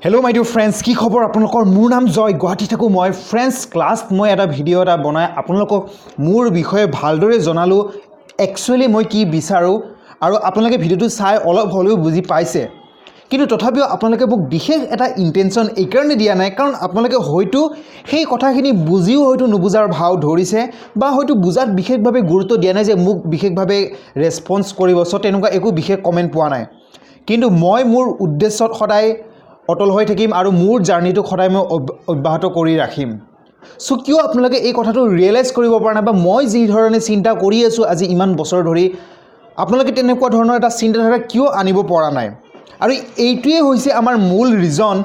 Hello' my dear friends, কি খবৰ আপোনালোকৰ? মোৰ নাম জয়, গুৱাহাটী থাকোঁ মই। ফ্ৰেণ্ডছ, লাষ্ট মই এটা ভিডিঅ' এটা বনাই আপোনালোকক মোৰ বিষয়ে ভালদৰে জনালোঁ, একচুৱেলি মই কি বিচাৰোঁ, আৰু আপোনালোকে ভিডিঅ'টো চাই অলপ হ'লেও বুজি পাইছে। কিন্তু তথাপিও আপোনালোকে মোক বিশেষ এটা ইণ্টেনশ্যন এইকাৰণে দিয়া নাই, কাৰণ আপোনালোকে হয়তো সেই কথাখিনি বুজিও হয়তো নুবুজাৰ ভাও ধৰিছে বা হয়তো বুজাত বিশেষভাৱে গুৰুত্ব দিয়া নাই যে মোক বিশেষভাৱে ৰেচপঞ্চ কৰিব। চ' তেনেকুৱা একো বিশেষ কমেণ্ট পোৱা নাই। কিন্তু মই মোৰ উদ্দেশ্যত সদায় অটল হৈ থাকিম আৰু মোৰ জাৰ্ণিটোক সদায় মই অব্যাহত কৰি ৰাখিম। চ' কিয় আপোনালোকে এই কথাটো ৰিয়েলাইজ কৰিব পৰা নাই বা মই যি ধৰণে চিন্তা কৰি আছোঁ আজি ইমান বছৰ ধৰি, আপোনালোকে তেনেকুৱা ধৰণৰ এটা চিন্তাধাৰা কিয় আনিব পৰা নাই? আৰু এইটোৱে হৈছে আমাৰ মূল ৰিজন,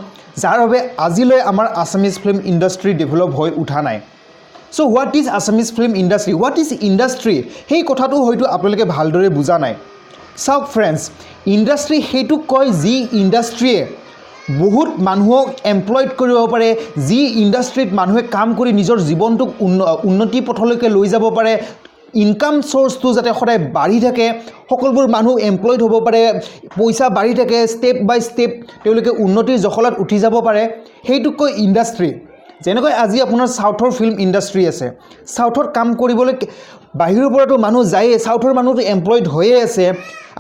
যাৰ বাবে আজিলৈ আমাৰ আছামিজ ফিল্ম ইণ্ডাষ্ট্ৰি ডেভেলপ হৈ উঠা নাই। So what is Assamese film industry, what is industry, সেই কথাটো হয়তো আপোনালোকে ভালদৰে বুজা নাই। চাওক ফ্ৰেণ্ডছ, ইণ্ডাষ্ট্ৰি সেইটোক কয় যি ইণ্ডাষ্ট্ৰিয়ে বহুত মানুহক এমপ্লয়ড কৰিব পাৰে, যি ইণ্ডাষ্ট্ৰিত মানুহে কাম কৰি নিজৰ জীৱনটোক উন্নতি পথলৈকে লৈ যাব পাৰে, ইনকাম চ'ৰ্চটো যাতে সদায় বাঢ়ি থাকে, সকলোবোৰ মানুহ এমপ্লয়ড হ'ব পাৰে, পইচা বাঢ়ি থাকে, ষ্টেপ বাই ষ্টেপ তেওঁলোকে উন্নতিৰ জখলাত উঠি যাব পাৰে, সেইটোক কয় ইণ্ডাষ্ট্ৰি। যেনেকৈ আজি আপোনাৰ চাউথৰ ফিল্ম ইণ্ডাষ্ট্ৰি আছে, চাউথত কাম কৰিবলৈ বাহিৰৰ পৰাতো মানুহ যায়েই, চাউথৰ মানুহতো এমপ্লয়ড হৈয়ে আছে।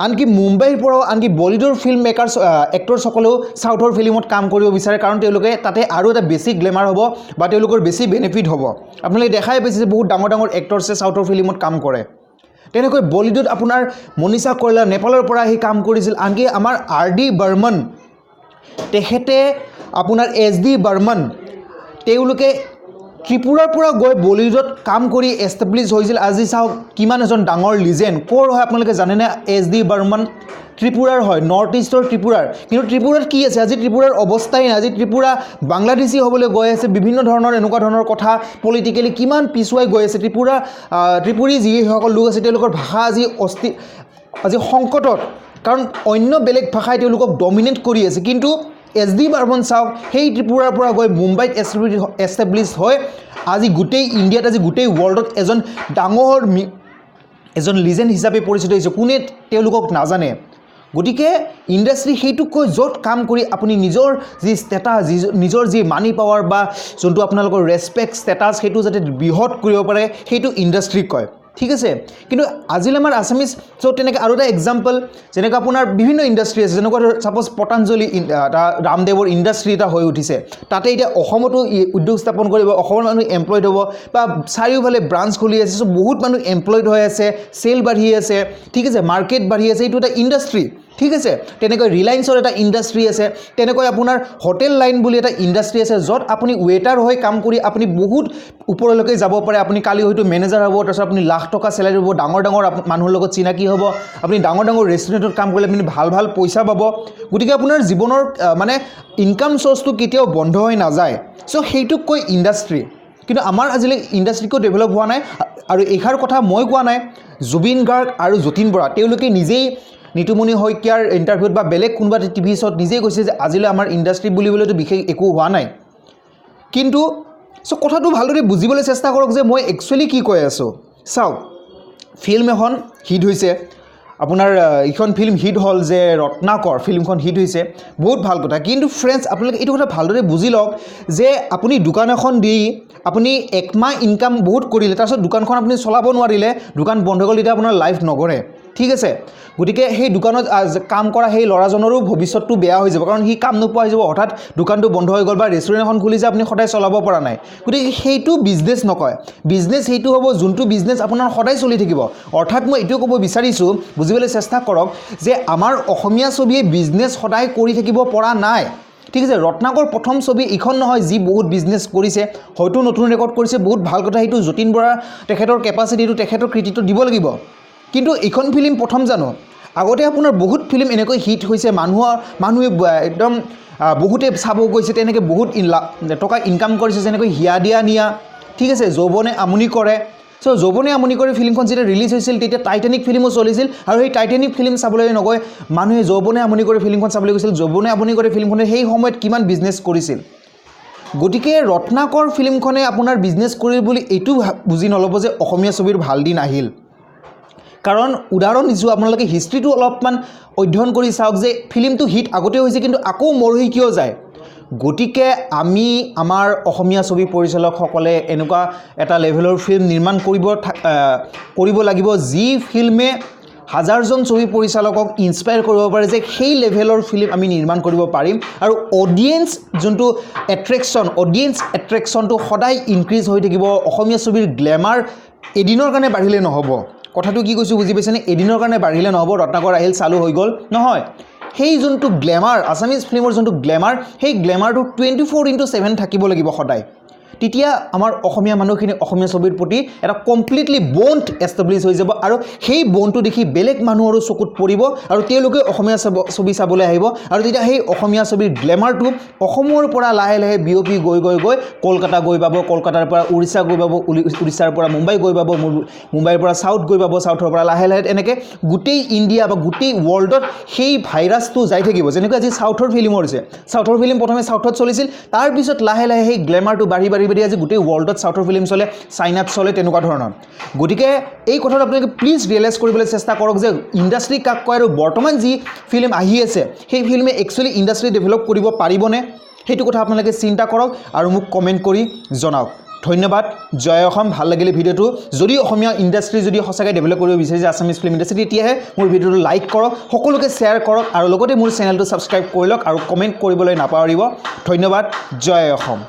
আনকি মুম্বাইৰ পৰাও, আনকি বলিউডৰ ফিল্ম মেকাৰ্ছ, এক্টৰছসকলেও চাউথৰ ফিল্মত কাম কৰিব বিচাৰে, কাৰণ তেওঁলোকে তাতে আৰু এটা বেছি গ্লেমাৰ হ'ব বা তেওঁলোকৰ বেছি বেনিফিট হ'ব। আপোনালোকে দেখাই পাইছে যে বহুত ডাঙৰ ডাঙৰ এক্টৰ্ছে চাউথৰ ফিল্মত কাম কৰে। তেনেকৈ বলিউডত আপোনাৰ মনীষা কৈৰালা নেপালৰ পৰা আহি কাম কৰিছিল। আনকি আমাৰ আৰ ডি বৰ্মন, তেখেতে আপোনাৰ এছ ডি বৰ্মন, তেওঁলোকে ত্ৰিপুৰাৰ পৰা গৈ বলিউডত কাম কৰি এষ্টাব্লিছ হৈছিল। আজি চাওক কিমান এজন ডাঙৰ লিজেণ্ড। ক'ৰ হয় আপোনালোকে জানেনে? এছ ডি বৰ্মন ত্ৰিপুৰাৰ হয়, নৰ্থ ইষ্টৰ ত্ৰিপুৰাৰ। কিন্তু ত্ৰিপুৰাত কি আছে? আজি ত্ৰিপুৰাৰ অৱস্থাই নাই। আজি ত্ৰিপুৰা বাংলাদেশী হ'বলৈ গৈ আছে। বিভিন্ন ধৰণৰ এনেকুৱা ধৰণৰ কথা, পলিটিকেলি কিমান পিছুৱাই গৈ আছে ত্ৰিপুৰা। ত্ৰিপুৰী যিসকল লোক আছে, তেওঁলোকৰ ভাষা আজি সংকটত, কাৰণ অন্য বেলেগ ভাষাই তেওঁলোকক ডমিনেট কৰি আছে। কিন্তু এছ ডি বৰ্মন চাওক, সেই ত্ৰিপুৰাৰ পৰা গৈ মুম্বাইত এষ্টাব্লিছ হৈ আজি গোটেই ইণ্ডিয়াত, আজি গোটেই ৱৰ্ল্ডত এজন ডাঙৰ এজন লিজেণ্ড হিচাপে পৰিচিত হৈছে। কোনে তেওঁলোকক নাজানে? গতিকে ইণ্ডাষ্ট্ৰি সেইটোক কয় য'ত কাম কৰি আপুনি নিজৰ যি ষ্টেটাছ, যি নিজৰ যি মানি পাৱাৰ বা যোনটো আপোনালোকৰ ৰেচপেক্ট, ষ্টেটাছ, সেইটো যাতে বৃহৎ কৰিব পাৰে, সেইটো ইণ্ডাষ্ট্ৰিক কয়। ঠিক আছে? কিন্তু আজিলৈ আমাৰ আছামিজ, চ' তেনেকৈ আৰু এটা এক্সাম্পল, যেনেকৈ আপোনাৰ বিভিন্ন ইণ্ডাষ্ট্ৰি আছে, যেনেকুৱা ছাপ'জ পতঞ্জলি এটা ৰামদেৱৰ ইণ্ডাষ্ট্ৰি এটা হৈ উঠিছে। তাতে এতিয়া অসমতো উদ্যোগ স্থাপন কৰিব, অসমৰ মানুহ এমপ্লয়ড হ'ব বা চাৰিওফালে ব্ৰাঞ্চ খুলি আছে। চ' বহুত মানুহ এমপ্লয়ড হৈ আছে, চেল বাঢ়ি আছে, ঠিক আছে, মাৰ্কেট বাঢ়ি আছে। এইটো এটা ইণ্ডাষ্ট্ৰি, ঠিক আছে? তেনেকৈ ৰিলায়েন্সৰ এটা ইণ্ডাষ্ট্ৰি আছে। তেনেকৈ আপোনাৰ হোটেল লাইন বুলি এটা ইণ্ডাষ্ট্ৰি আছে, য'ত আপুনি ৱেটাৰ হৈ কাম কৰি আপুনি বহুত ওপৰলৈকে যাব পাৰে। আপুনি কালি হয়তো মেনেজাৰ হ'ব, তাৰপিছত আপুনি লাখ টকা চেলাৰী হ'ব, ডাঙৰ ডাঙৰ মানুহৰ লগত চিনাকি হ'ব, আপুনি ডাঙৰ ডাঙৰ ৰেষ্টুৰেণ্টত কাম কৰিলে আপুনি ভাল ভাল পইচা পাব। গতিকে আপোনাৰ জীৱনৰ মানে ইনকাম চ'ৰ্চটো কেতিয়াও বন্ধ হৈ নাযায়। চ' সেইটোক কয় ইণ্ডাষ্ট্ৰি। কিন্তু আমাৰ আজিলৈ ইণ্ডাষ্ট্ৰিকো ডেভেলপ হোৱা নাই। আৰু এইষাৰ কথা মই কোৱা নাই, জুবিন গাৰ্গ আৰু যতীন বৰা তেওঁলোকে নিজেই নিতুমণি শইকীয়াৰ ইণ্টাৰভিউত বা বেলেগ কোনোবা টিভি শ্ব'ত নিজেই কৈছে যে আজিলৈ আমাৰ ইণ্ডাষ্ট্ৰি বুলিবলৈতো বিশেষ একো হোৱা নাই। কিন্তু চ' কথাটো ভালদৰে বুজিবলৈ চেষ্টা কৰক যে মই একচুৱেলি কি কৈ আছোঁ। চাওক, ফিল্ম এখন হিট হৈছে আপোনাৰ, এইখন ফিল্ম হিট হ'ল যে ৰত্নাকৰ ফিল্মখন হিট হৈছে, বহুত ভাল কথা। কিন্তু ফ্ৰেণ্ডছ, আপোনালোকে এইটো কথা ভালদৰে বুজি লওক যে আপুনি দোকান এখন দি আপুনি একমাহ ইনকাম বহুত কৰিলে, তাৰপিছত দোকানখন আপুনি চলাব নোৱাৰিলে, দোকান বন্ধ হৈ গ'ল, তেতিয়া আপোনাৰ লাইফ নগঢ়ে, ঠিক আছে? গতিকে সেই দোকানত কাম কৰা সেই ল'ৰাজনৰো ভৱিষ্যতটো বেয়া হৈ যাব, কাৰণ সি কাম নোপোৱা হৈ যাব। হঠাৎ দোকানটো বন্ধ হৈ গ'ল বা ৰেষ্টুৰেণ্ট এখন খুলিছে, আপুনি সদায় চলাব পৰা নাই। গতিকে সেইটো বিজনেছ নকয়। বিজনেছ সেইটো হ'ব যোনটো বিজনেছ আপোনাৰ সদায় চলি থাকিব। অৰ্থাৎ মই এইটোৱে ক'ব বিচাৰিছোঁ, বুজিবলৈ চেষ্টা কৰক যে আমাৰ অসমীয়া ছবিয়ে বিজনেছ সদায় কৰি থাকিব পৰা নাই, ঠিক আছে? ৰত্নাকৰ প্ৰথম ছবি এইখন নহয় যি বহুত বিজনেছ কৰিছে। হয়তো নতুন ৰেকৰ্ড কৰিছে, বহুত ভাল কথা, সেইটো যতীন বৰাৰ তেখেতৰ কেপাচিটিটো, তেখেতৰ কৃতিত্ব দিব লাগিব। কিন্তু এইখন ফিল্ম প্ৰথম জানো? আগতে আপোনাৰ বহুত ফিল্ম এনেকৈ হিট হৈছে, মানুহে একদম বহুতে চাব গৈছে, তেনেকৈ বহুত টকা ইনকাম কৰিছে, যেনেকৈ হিয়া দিয়া নিয়া, ঠিক আছে, যৌৱনে আমনি কৰে। চ' যৌৱনে আমনি কৰে ফিল্মখন যেতিয়া ৰিলিজ হৈছিল, তেতিয়া টাইটেনিক ফিল্মো চলিছিল আৰু সেই টাইটেনিক ফিল্ম চাবলৈ নগৈ মানুহে যৌৱনে আমনি কৰে ফিল্মখন চাবলৈ গৈছিল। যৌৱনে আমনি কৰে ফিল্মখনে সেই সময়ত কিমান বিজনেছ কৰিছিল! গতিকে ৰত্নাকৰ ফিল্মখনে আপোনাৰ বিজনেছ কৰিল বুলি এইটো বুজি নল'ব যে অসমীয়া ছবিৰ ভাল দিন আহিল। কাৰণ উদাহৰণ দিছোঁ, আপোনালোকে হিষ্ট্ৰীটো অলপমান অধ্যয়ন কৰি চাওক যে ফিল্মটো হিট আগতে হৈছে, কিন্তু আকৌ মৰহি কিয় যায়? গতিকে আমি আমাৰ অসমীয়া ছবি পৰিচালকসকলে এনেকুৱা এটা লেভেলৰ ফিল্ম নিৰ্মাণ কৰিব লাগিব, যি ফিল্মে হাজাৰজন ছবি পৰিচালকক ইনস্পায়াৰ কৰিব পাৰে যে সেই লেভেলৰ ফিল্ম আমি নিৰ্মাণ কৰিব পাৰিম। আৰু অডিয়েঞ্চ যোনটো এট্ৰেকশ্যন, অডিয়েঞ্চ এট্ৰেকশ্যনটো সদায় ইনক্ৰিজ হৈ থাকিব। অসমীয়া ছবিৰ গ্লেমাৰ এদিনৰ কাৰণে বাঢ়িলে নহ'ব। কথাটো কি কৈছোঁ বুজি পাইছেনে? এদিনৰ কাৰণে বাঢ়িলে নহ'ব, ৰত্নাকৰ আহিল চালোঁ হৈ গ'ল, নহয়। সেই যোনটো গ্লেমাৰ, আছামিজ ফিল্মৰ যোনটো গ্লেমাৰ, সেই গ্লেমাৰটো 24x7 থাকিব লাগিব সদায়। তেতিয়া আমাৰ অসমীয়া মানুহখিনি অসমীয়া ছবিৰ প্ৰতি এটা কমপ্লিটলি বণ্ড এষ্টাব্লিছ হৈ যাব আৰু সেই বণ্ডটো দেখি বেলেগ মানুহৰো চকুত পৰিব আৰু তেওঁলোকে অসমীয়া ছবি চাবলৈ আহিব। আৰু তেতিয়া সেই অসমীয়া ছবিৰ গ্লেমাৰটো অসমৰ পৰা লাহে লাহে বিয়পি গৈ গৈ গৈ কলকাতা গৈ পাব, কলকাতাৰ পৰা উৰিষ্যা গৈ পাব, উৰিষ্যাৰ পৰা মুম্বাই গৈ পাব, মুম্বাইৰ পৰা চাউথ গৈ পাব, চাউথৰ পৰা লাহে লাহে এনেকৈ গোটেই ইণ্ডিয়া বা গোটেই ৱৰ্ল্ডত সেই ভাইৰাছটো যাই থাকিব। যেনেকৈ আজি চাউথৰ ফিল্মৰ হৈছে, চাউথৰ ফিল্ম প্ৰথমে চাউথত চলিছিল, তাৰপিছত লাহে লাহে সেই গ্লেমাৰটো বাঢ়ি বাঢ়ি বাঢ়ি আজি গোটেই ৱৰ্ল্ডত চাউথৰ ফিল্ম চলে, চাইনাত চলে, তেনেকুৱা ধৰণৰ। গতিকে এই কথাটো আপোনালোকে প্লিজ ৰিয়েলাইজ কৰিবলৈ চেষ্টা কৰক যে ইণ্ডাষ্ট্ৰী কাক কয় আৰু বৰ্তমান যি ফিল্ম আহি আছে সেই ফিল্মে একচুৱেলি ইণ্ডাষ্ট্ৰী ডেভেলপ কৰিব পাৰিবনে, সেইটো কথা আপোনালোকে চিন্তা কৰক আৰু মোক কমেণ্ট কৰি জনাওক। ধন্যবাদ, জয় অসম। ভাল লাগিলে ভিডিঅ'টো। যদি অসমীয়া ইণ্ডাষ্ট্ৰী যদি সঁচাকৈ ডেভেলপ কৰিব বিচাৰিছে আছামিজ ফিল্ম ইণ্ডাষ্ট্ৰী, তেতিয়াহে মোৰ ভিডিঅ'টো লাইক কৰক, সকলোকে শ্বেয়াৰ কৰক আৰু লগতে মোৰ চেনেলটো ছাবস্ক্ৰাইব কৰি লওক আৰু কমেণ্ট কৰিবলৈ নাপাহৰিব। ধন্যবাদ, জয় অসম।